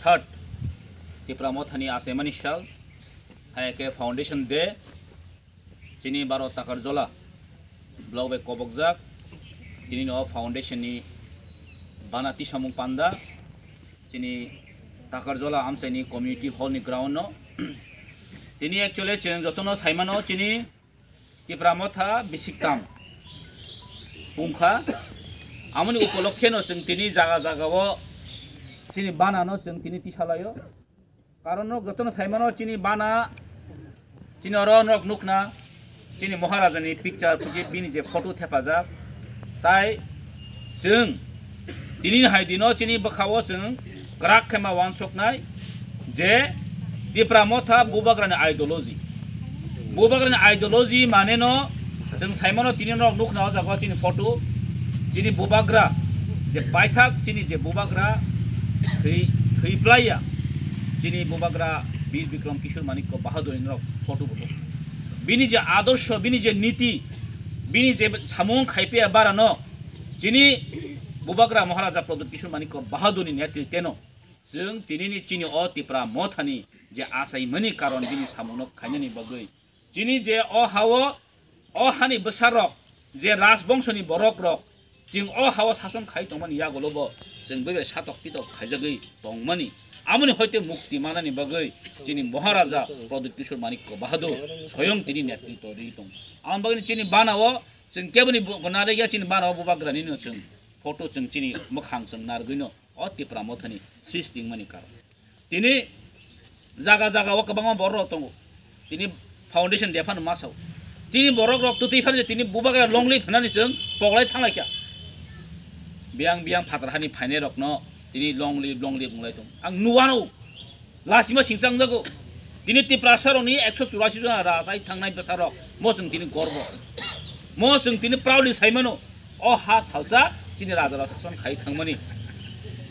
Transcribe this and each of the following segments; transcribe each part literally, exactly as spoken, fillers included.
Third, Tipra Mothani achaimani sal, hai khe Foundation Day, chini baro Takarjola block bai kobokjak, tini no foundation ni bana tisamung panda, chini Takarjola amchaini community hall ni ground no. Tini actually chwng jotono saimano chini Tipra Motha bisiktam pungkha. Amoni upolokkhe no chwng tini jaga jaga o chini bana no chwng tini tisalaio. Karon nok jotono saimano chini bana, chini oro nok nukna, chini Maharaja ni picture, je bini je photo thepajak. Tai chwng tini hai dino chini bwkha o chwng kwrak khe ma wansoknai je Tipra Motha Bubagrani ideology. Bubagrani ideology mane no chwng saimano tini nok nukna o jaga chini photo, chini Bubagra je paithak chini je Bubagra thwi, thwi plaiya chini Bubagra Bir Bikram Kishore Manikya Bahadur ni nok photo bo. Bini je adorsho, bini je niti, bini je samung khaipiya bara no chini Bubagra Maharaja Pradyut Kishore Manikya Bahadur ni netrite no chwng tini ni chini o Tipra Mothani je achaimani karon bini samung no khainani bagwi chini je o ha o, o hani bwsarok je rajbongshoni borokrok chwng o ha o sason khai tongmani yagulo bo chwng bai bai satok pitok khaijagwi tongmani. Amoni hoite mukti manani bagwi chini Maharaja Pradyut Kishore Manikya Bahadur soyong tini netritw rwi tong. Amoni bagwi chini bana o chwng keboni bo-, gwnare ya chini bana o Bubagrani no chwng photo chwng chini mwkhang chwng narwgwi no o Tipra Mothani sisting mani karon. Tini jaga jaga o kwbangma borok rok tongo. Tini foundation de phano ma sao. Tini borok rok twtwi phano je tini Bubagra long live hwnani chwng poglai thanglai kha. Biyang biyang phatar hani phainai rokno tini long live, long live wnglai tong. Ang nuwano lasima singsa wngjago. Tini Tiprasa rokni ekso churasi jona rajai thangnai bwsa rok. Mo chwng tini gorbo. Mo chwng tini proudly saimano. O ha salsa chini raja rok sason khai thangmani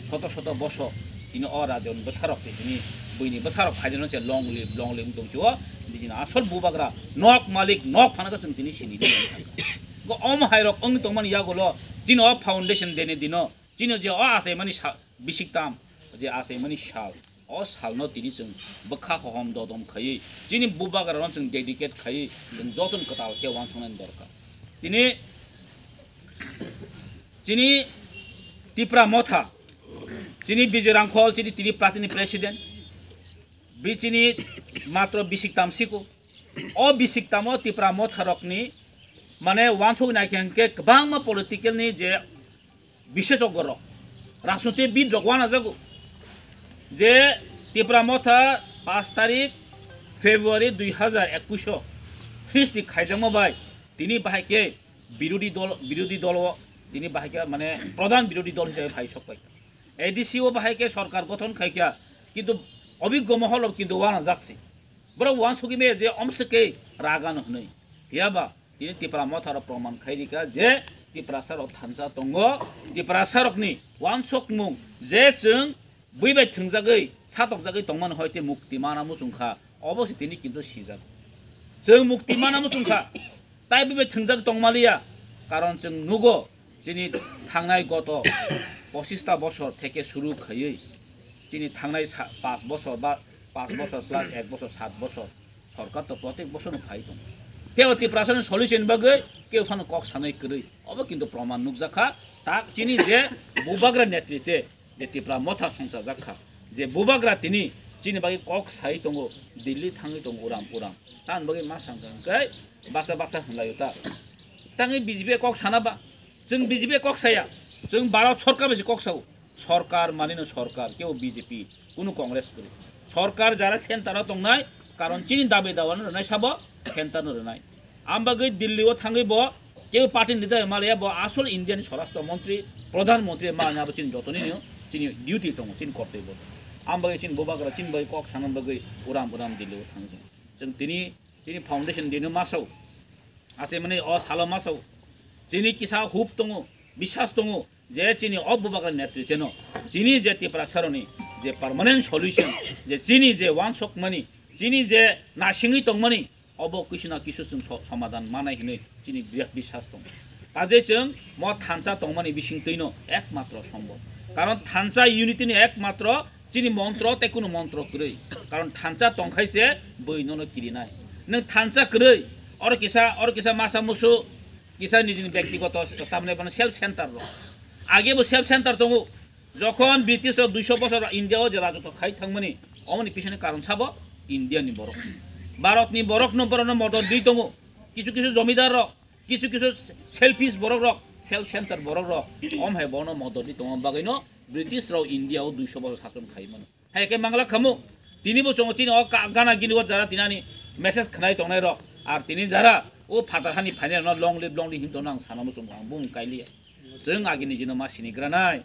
soto soto bosor tini o raja ni bwsarok tei tini buini bwsarok phaijano se long live, long live wng tong sio. Bini asol Bubagra nok malik nok phana ka chwng tini sini di. Go om hai rok wng tongmani yagulo chini o foundation day ni dino chini je o achaimani sa-, bisik tam je achaimani sal. O salno tini chwng bwkha hohom dodom khaiwi, chini Bubagrano chwng dedicate khaiwi, chwng jotono kwtal khe uansuknani dorkar. Tini chini Tipra Motha, chini Bijoy Rangkhol, chini tini party ni president, bi chini matro bisik tamsiko. O bisik tamo Tipra Motha rokni, mane, uansuk nai khe hwnkhe kwbangma political ni je bisesogo rok, rajniti bid rok uanajago je Tipra Motha paanch tarik February dui hazar ekush o srishti khaijakma bai tini bahai khe birodhi dol, birodhi dol o tini bahai khe mane pradhan birodhi dol hisabe phai sok pai kha. A D C o bahai khe sorkar gothon khai kha, kintu obiggo mohol rok kintu uanajak se. Borok uansugwi maya je omswk khe raga no hwnwi. Phiya ba tini Tipra Motha rok proman khai rikha je Tiprasa rok thansa tongo, Tiprasa rokni uansukmung je chwng bui bai thwngjagwi satokjagwi tongmani hoi tei mukti mana muchung kha, obo se tini kintu sijak. Chwng mukti mana muchung kha, tai bui bai thwngjagwi tongmaliya, karon chwng nugo chini thangnai goto pochista bosor theke suru khaiwi chini thangnai sa-, panch bosor ba panch bosor plus ek bosor, sat bosor sorkar to protek bosor no phai tongo. Phiya bo Tiprasa ni solution bagwi kebo phano kok sanai kwrwi. Obo kintu proman nukjak kha. Tak chini je Bubagra netrite je Tipra Motha songchajak kha, je Bubagra tini chini bagwi kok sai tongo, Delhi thangwi tongo uram uram. Tamoni bagwi ma sang kha hwnkhe basa basa hwnlaio ta. Tangwi B J P kok sana ba? Chwng B J P kok saya. Chwng Bharat sorkar bai se kok sao. Sorkar manino sorkar, kebo B J P, kunu Congress kwrwi. Sorkar jara center o tongnai, karon chini dabi dawa no rwnai sabo center no rwnai. Am bagwi Delhi o thangwi bo kebo party ni dabi malaya, bo asol India ni swarashtra montri, pradhan montri malaya, abo chini jotoni ni chini duty tongo, chini kortoi bo. Am bagwi chini Bubagra chini bagwi kok sana bagwi uram uram Delhi o thangwi tongo. Chwng tini, tini foundation day no ma sao. Achaimani o salo ma sao. Chini kisa hope tongo, biswas tongo je chini o Bubagra netrite no chini je Tiprasa rokni je permanent solution, je chini je uansukmani, chini je nasingwi tongmani, obo kisu na kisu chwng so-, somadan manai hinwi chini bi-, biswas tongo. Kaje chwng mo thansa tongmani bisingtwi no ekmatro sombhob. Karon thansa unity ni ekmatro Chini montro tei kunu montro kwrwi. Karon thansa tongkhai se bui nono kirinai. Nwng thansa kwrwi, oro kisa, oro kisa masa musu, kisa nijini byaktigoto tamne bono self center rok. Age bo self center tongo. Jokhon British rok duiso bosor India o je rajotw khai thangmani, omoni pisani karon sabo India ni borok. Bharat ni borok no borok no modot di tongo. Kisu kisu jomidar rok, kisu kisu selfish borok rok, self center borok rok, om hai bono modot di tongo bagwi no British rok India o duiso bosor sason khai mano. Hai ke mangla khamu. Tini bo chongo chini o ka-, gana gini o jara tinani message khnai tongnai rok. Ar tini jara o phatar hani phainai no long live long live hin tono ang sana bo chongo ang bung kailiya. Chwng agi nijino ma sinigranai.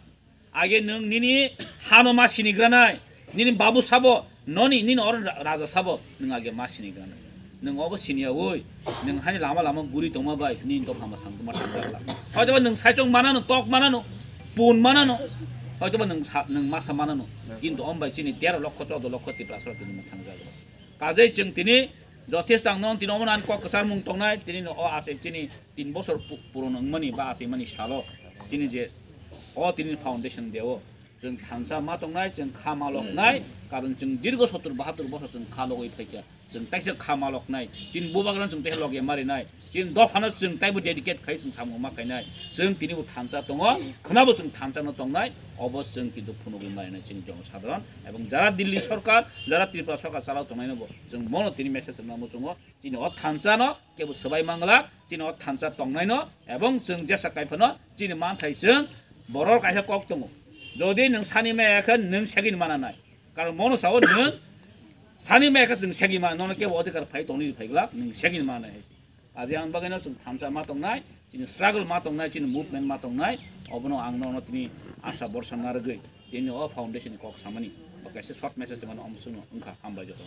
Age nwng nini hano ma sinigranai. Nini babu sabo noni nini oro ra-, raja sabo nwng age ma sinigranai. Nwng obo siniya oi. Nwng hani lama lama guri tongma bai nini dopha ma sang tongma thangjakla. Hoitoba nwng saichong manano, tok manano, pun manano. Hoitoba nwng sa-, nwng masa manano. Kintu om bai chini tero lokho, choudo lokho Tiprasa rok tini mwthang jago. Kajai chwng tini jothesto ang non tini omo nan kok kwchar mung tongnai, tini no o asai chini tin bosor pu-, puron wngmani ba asai mani salo chini je o tini foundation deo. Chwng thansa ma tongnai, chwng kha ma loknai, karon chwng dirgo sottor bahattor bosor chwng kha logoi phaikha. Chwng taisa kha ma loknai, chini bubagrano chwng taisa logya marinai, chini dophano chwng taibo dedicate khai chwng samung ma kainai. Chwng tini bo thansa tongo, khwnabo chwng thansa no tongnai, obo chwng kintu phunugwi marinai chini jonosadharon. Ebong jara Delhi sorkar, jara Tripura sorkar chalao tongnai no bo chwng bono tini message rwna muchungo, chini o thansa no kebo swbai mangla, chini o thansa tongnai no, ebong chwng jesa kaiphano chini manthai chwng borok kaisa kok tongo. Jodi nwng sani maya khe nwng segini mana nai. Karon mono sao nwng sani maya khe nwng segini mana, nono kebo odhikar phai tongni phai glak nwng segini mana nai. Aji ang bagwi no chwng thansa ma tongnai, chini struggle ma tongnai, chini movement ma tongnai, obono ang nono tini asa borsa narwgwi tini o foundation ni kok samani. Bo kaisa short message mano omswngno wngkha, hambai joto.